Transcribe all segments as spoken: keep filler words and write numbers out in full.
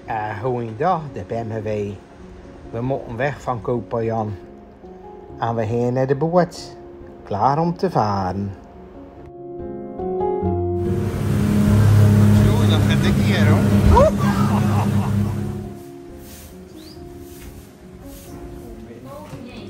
Eh, goeiendaag, dao bent ge weer. We mote weg van Kopajan. En we gaon nao de boot. Klaor óm te vare. Zo, dat gaat dik hie, huur.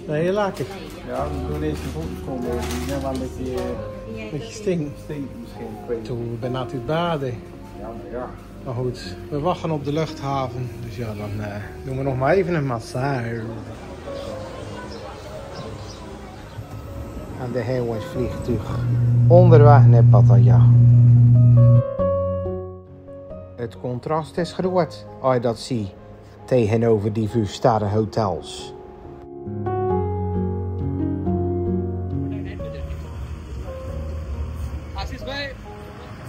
Nee, laat het. Ja, we doen eerst de voeten komen. Ja, maar met die, eh, met die sting. Sting misschien, ik weet niet. Toen ben ik aan het baden. Ja, maar ja. Maar goed, we wachten op de luchthaven. Dus ja, dan, eh, doen we nog maar even een massage. En dao geit ós vleegtuug óngerwaeg nao Pattaya. Het contrast is groot, es ge dat zeet, tegenover die vijfsterrenhotels.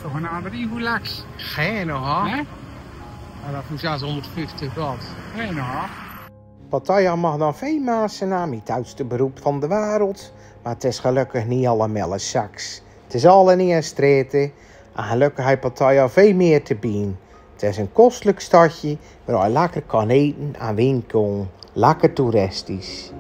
Toch een aardig relax. Geen, hoor. Hè? Maar dat is zeshonderdvijftig watt. Geen, hoor. Pattaya mag dan veul miense naomen 't oudste beroep van de wereld, maar het is gelukkig neet allemaol seks. Het is alleneet strete en gelukkig haet Pattaya veul mieë te bieje. Het is een kostelijk stadje, wo ge lekker kan ete en winkele. Lekker toeristisch.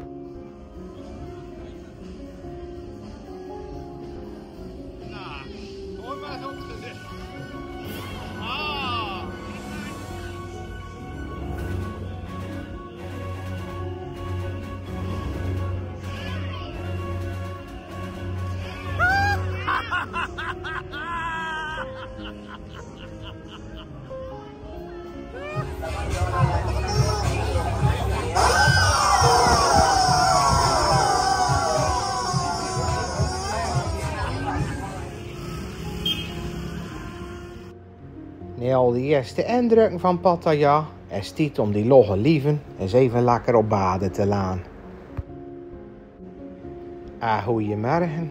Nao al die eerste indrukken van Pattaya is 't tied óm die logge lieven ins effe lekker op bade te laote. Ah, goeiemorge.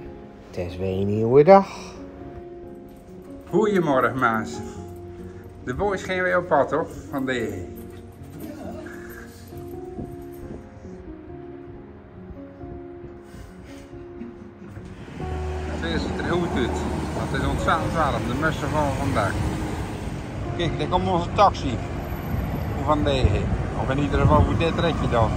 Het is weer een nieuwe dag. Goeiemorge, miense. De boys gaon weer op pad, huur, vandaag. Zo zuut 't d'r good oet. Het is ontzettend werm, de meste van vandaag. Kiek, dao kump ós taxi. Vandaag. Of in eder geval veur dit ritje dan.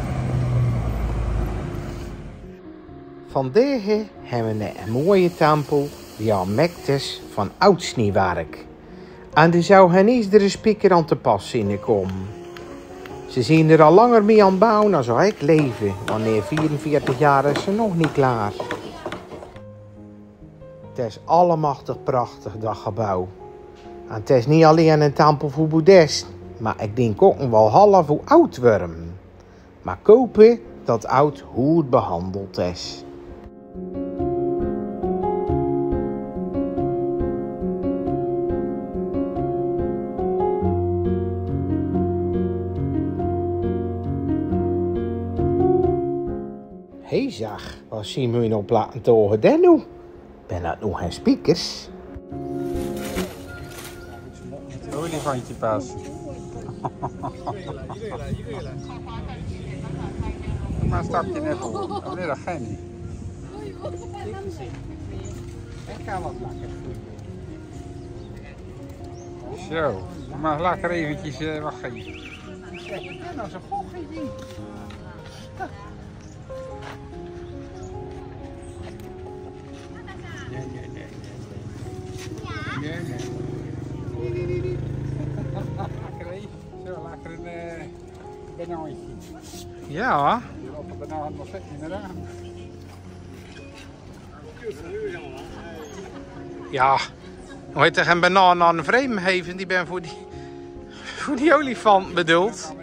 Vandaag höbbe we 'ne mooie tempel, die al mekt is van oud sniewerk. En die zou gein enkele spieker aan te pas zeen kómme. Ze zeen d'r al langer mieë aan 't bouwe es ich laef, want nao veerenveertig jaor is ze nog neet klaor. Het is allemachtig prachtig, dat gebouw. En het is neet allein eine tempel veur boeddhiste, maar ich dink ouch ein walhalla veur oudwurm. Maar ich hoop dat oud good behandeld is. Hey zeg, wat zien we noe op laten togen, Denno? Bent dat noe gein spiekers? Olifantje passe. Maar stapje net voor. Dat wil ik geen. Ik ga wat maken. Zo, maar lekker eventjes, eh, wacht even. Zeg, ik ben als een gok gezien. Nee, nee, nee, nee. Nee, nee. Lekker, hè? Zo, lekker een, eh, banaantje. Ja. Hier op de banaan nog zit niet meer aan. Ja, hoe heet er, gein banaan aan vreemd geven, die ben voor die, voor die olifant bedoeld.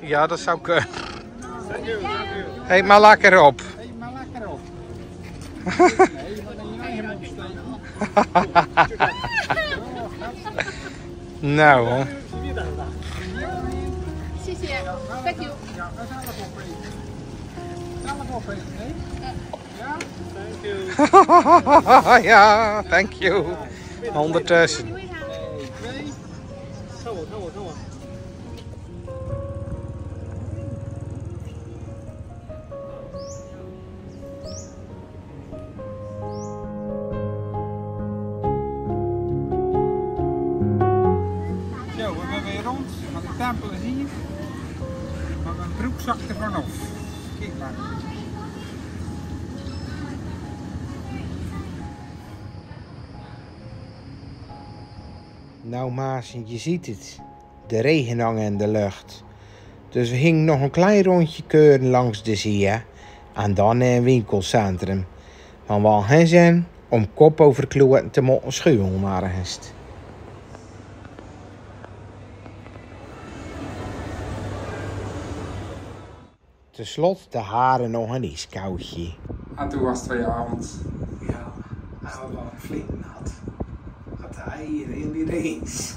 Ja, dat zou kunnen. Eet maar lekker op. Nou, hoor. Ja, thank you. Ondertussen. Zo, we hebben weer Van de tempel is hier, maar mijn broekzak er vanaf. Kijk maar. Nou, Maarten, je ziet het. De regen hang in de lucht. Dus we gingen nog een klein rondje keuren langs de zee en dan naar een winkelcentrum. Want we hadden geen zin om kop over kloten te moeten schuiven morgens. Ten slotte de haren nog een ijskoudje. En toen was het weer avond. Ja, en we waren flink nat. Wat hij hier in die eens.